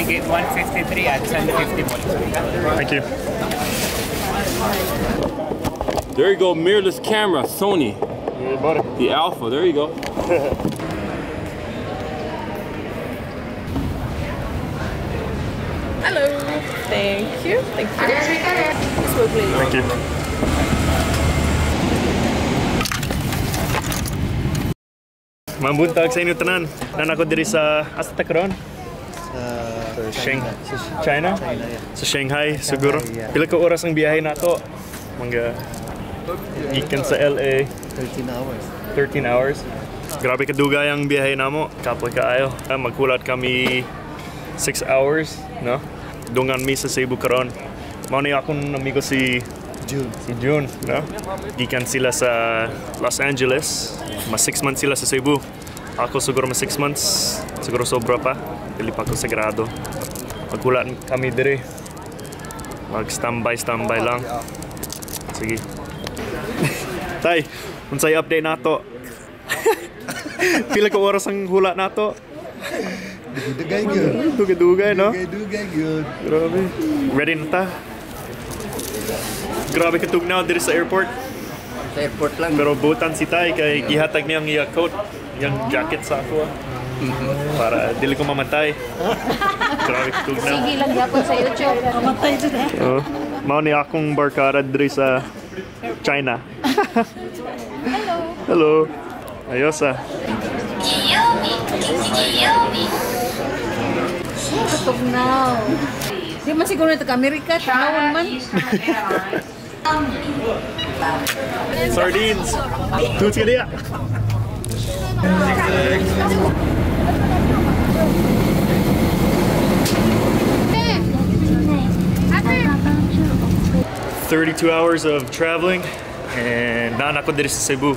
Gate 153 at 10:50 po. Thank you. There you go, mirrorless camera, Sony. Yeah, buddy. The Alpha, there you go. Hello. Thank you. Thank you. This way, please. Thank you. Mabuntag sa inyo tanan. Nan ako diri sa asa ta karon? Sa China? Sa Shanghai siguro. Pila ka oras ang biyahe nato? Mga gikan sa LA. 13 hours. 13 hours. Grabe kadugay ang biyahe namo. Kapoy kaayo. Maghulat kami 6 hours, no? Dungan mi sa Cebu karon. Mao ni akong amigo si June. Si June, no? Gikan sila sa Los Angeles. Mas 6 months sila sa Cebu. Ako siguro mas 6 months. Siguro sobra pa. Dili pa ako sagrado. Maghulat kami diri. Mag-standby, standby lang. Sige. Tay, unsay update nato? Pila ka oras ang hula nato? Dugay gyud. Dugay-dugay, no? Dugay gyud. Grabe. Ready na ta? Grabe katugnaw diri sa airport. Sa airport lang. Pero butan si Tay kay gihatag niya ang iya coat, iyang jacket sa ako. Para dili ko mamatay. Grabe katugnaw. Sige lang gyapon sa YouTube. Mamatay jud. Oh, mao ni akong barkada diri sa China. Hello. Hello. Ayos ah. Katugnaw. Di man siguro ito ka Amerika, tanawon man. Sardines. Tuts ka diya. 32 hours of traveling and naan ako diri sa Cebu.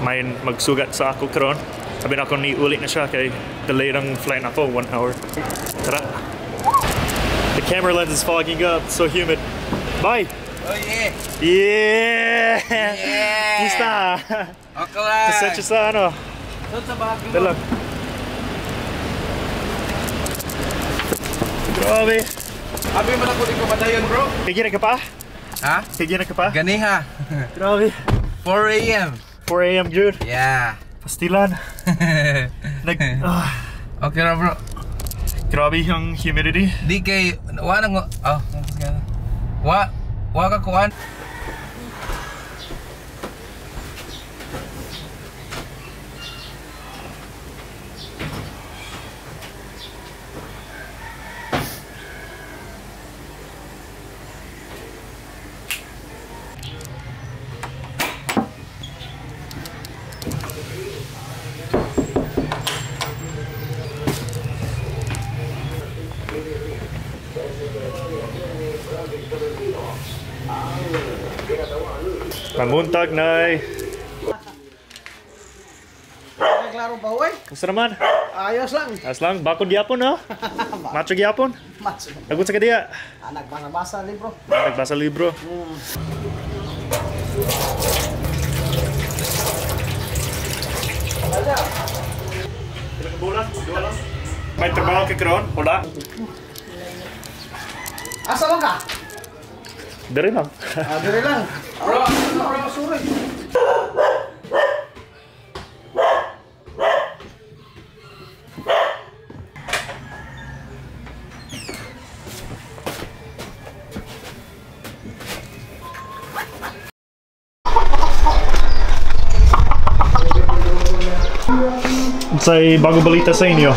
May magsugat sa ako karon. Sabi na ako ni ulit na siya kay delayed ang flight nako 1 hour. Tara. The camera lens is fogging up, it's so humid. Bye. Oh yeah. Yeah. Yeah. Kumusta? Okay lang. Pasensya sa ano. Doon sa bahagi mo. Dala. Grabe. Abi mo na ko di ko padayon, bro. Kaya na ka pa? Ha? Kaya na ka pa? Ganiha. Grabe. 4 a.m. 4 a.m. Jude. Yeah. Pastilan. Okay ra, bro. Grabe yung humidity. Di kay wa nang oh, wa wa ka kuan. Mamuntag, Nay. Klaro ba, oy? Kumusta naman? Ayos lang. Ayos lang. Bakod gyapon, no? Macho gyapon? Macho. Nagun sa kadiya? Nagbasa-basa libro. Nagbasa libro. May trabaho ka karon? Wala? Asa lang ka? Diri lang. Diri lang. Bro, bro, sorry. Unsay bago balita sa inyo?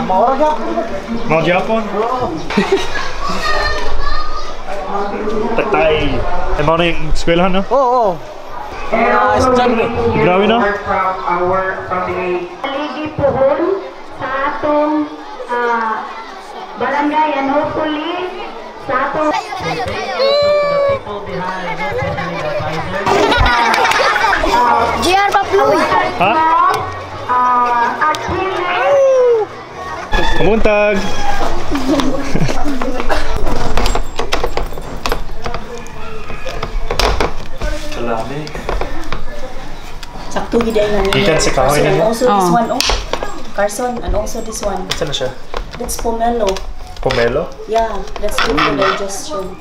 Maura gyapon. Mao gyapon? Tatay. Ay, mao na yung eskwelahan, no? Oo, oo. Estudyante. Grabe, no? Ligi Puhon sa atong barangay and hopefully sa atong GR Papluy. Ha? Achilles. Kamuntag! Lamig. Sakto gid ay nga. Gikan sa kahoy ninyo? Also this one oh. Carson, and also this one. Saan na siya? That's pomelo. Pomelo? Yeah, that's good for digestion.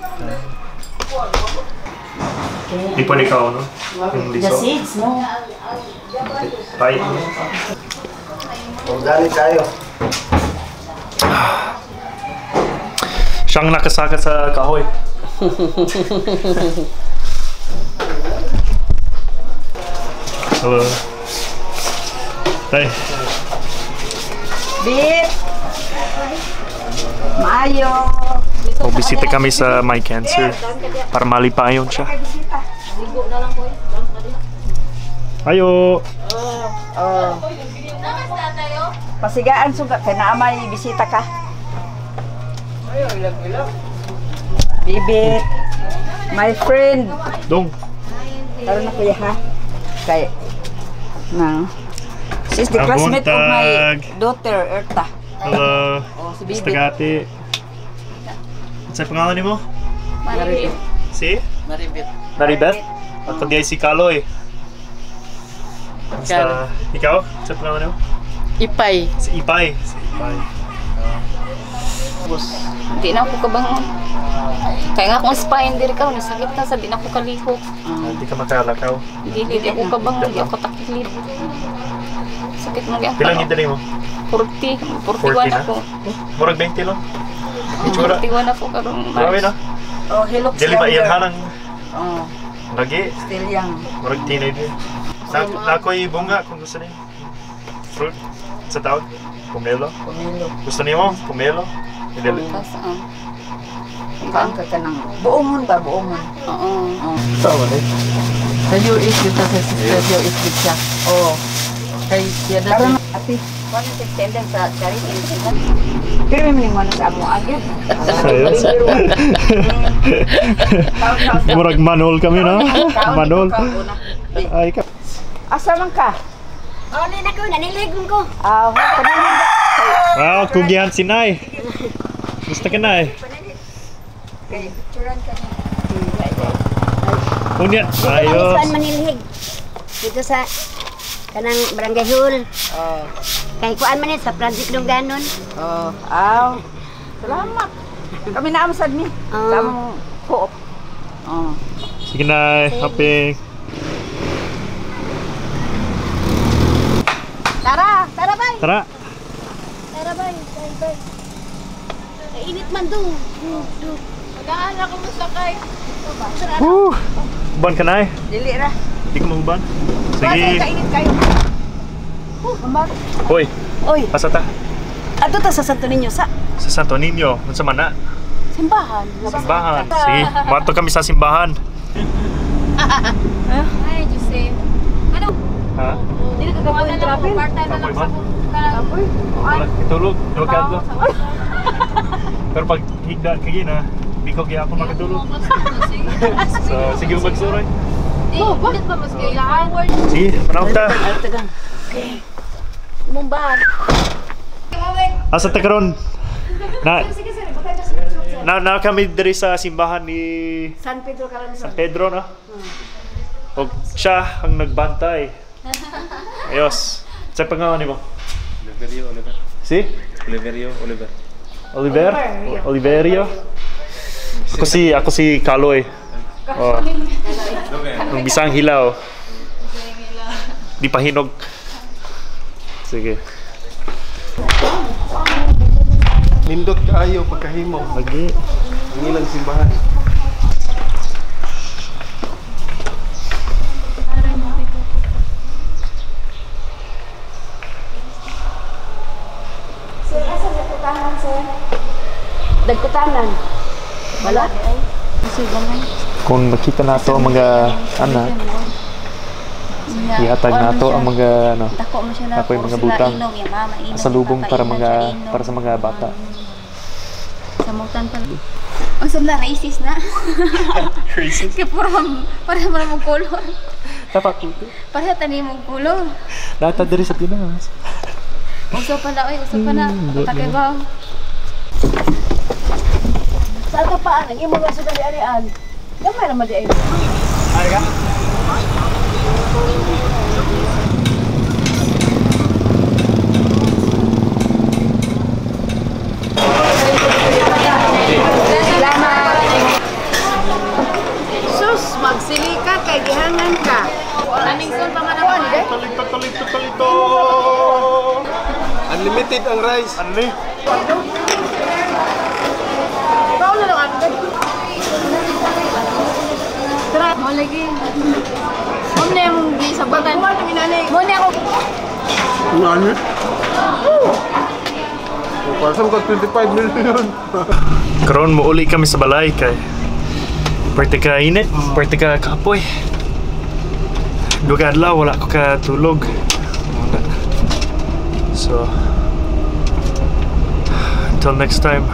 Di pwede ka, no? Yung The liso. seeds, no? Pahit. Organic tayo. Siyang nakasaka sa kahoy. Hello. Tay. Bit! Maayo! O, bisita kami sa my cancer para malipayon siya. Ayo! Oh. Pasigaan suga kay naa may bisita ka. Bibit, my friend. Dong. Karon na kuya ha. Kay na. She's the classmate of my daughter, Erta. Hello. Oh, si Basta Bibit. gati. Ano sa pangalan nimo? Maribit. Si? Maribit. Maribeth? Ako di ay si Kaloy. Basta, ikaw? Ano sa pangalan nimo? Ipay. Si Ipay. Si Ipay. Di na ako kabangon. Kaya nga akong spine diri ka, nasakit na sa di na ako kalihok. Hindi ka makalakaw. Dili di ako kabangon, di ako takilid. Sakit mo gyud. Pilang edad mo? 40, 40 41 na? ako. Murag 20 lang. Itsura. 41 ako karong Grabe na. Oh, he looks Dili ba younger. iyan hanang Oh, lagi? still young. Murag teenager. Nakoy bunga kung gusto niyo. Fruit sa tawag? Pomelo. Pomelo. Gusto niyo mo? Pomelo? Dili. Kaan ka ka ng buongon ba? Buongon. Oo. Oh. Tama ni. Sa US dito sa sister, US gid siya. Oh. Kay siya na. Karon ate, wala sa extended sa charity. Pero may mga sa amo agad. Ayos. Murag manol kami na. Manol. Ay ka. Asa man ka? Oli na ko, naniligon ko. Ah, panilid. Wow, kugihan si Nay. Gusto ka Nay? Kay picturean ka niya. Unya. Ayos. Saan manilhig? Dito sa kanang barangay hall. Oh. Kay kuan man sa project nung ganon. Oh, aw. Salamat. Kami na sad mi. Sa among co-op. Oh. Sige Nay, happy. Tara, tara bay. Tara. Tara bay, bay, bay. Init man do. Do. Magaan ako masakay. Woo! Uban ka Nay? Dili ra. Di ka mauban? Sige. Kainit kayo. Hoy, Oy, asa ta? ato ta sa Santo Niño sa Sa Santo Niño. Unsa man na? simbahan. Simbahan. Sige, mato kami sa simbahan. Ay, Jose. Ano? Ha? Dili ka kapoy ang travel. Part-time na lang Kapoy sa man? Wala, itulog. Tulog ka adlaw. Pero pag higda ka gina, di ko kaya ako makatulog. So, sige magsuroy. Oh, bakit ba mas kailangan? Sige, panahon ta. Mumbahan. Asa ta karon? Na kami diri sa simbahan ni San Pedro Calanzon. San Pedro na. Og siya ang nagbantay. Ayos. Sa pangalan nimo? Oliverio, Oliver. Si? Oliverio, Oliver. Oliver? Oliverio? Ako si Kaloy. Oh. Ang bisang hilaw. Di pa hinog. Sige. Nindot kaayo pagkahimo. Lagi. Ang ilang simbahan. Sir, asa dagkutanan, sir? Dagkutanan. Wala. Kung makita nato ang mga anak, ihatag nato ang mga ano, Dako mo siya na. ako yung mga butang pasalubong para mga para sa mga bata. Samutan pa. Ang sumla racist na. Racist? Kaya puro para mo mong color. Dapat Para tani mong color. lahat na diri sa Pinas. Uso pa na, oy, uso pa na. Patagay ba? Sa ato pa ang imo nga sugali ani-an. Gamay ra man di ay. Ay ka? kay gihangan ka. Coming soon pa man ako. Talito, talito, talito. Unlimited ang rice. Anli. Ikaw na lang ano. Tara, mo lagi. Mo na yung gisabutan. Mo na ako. Ano? Parang ko 25 million. Karon mo uli kami sa balay kay parte ka init, parte ka kapoy. Duha ka adlaw wala ko katulog. So until next time.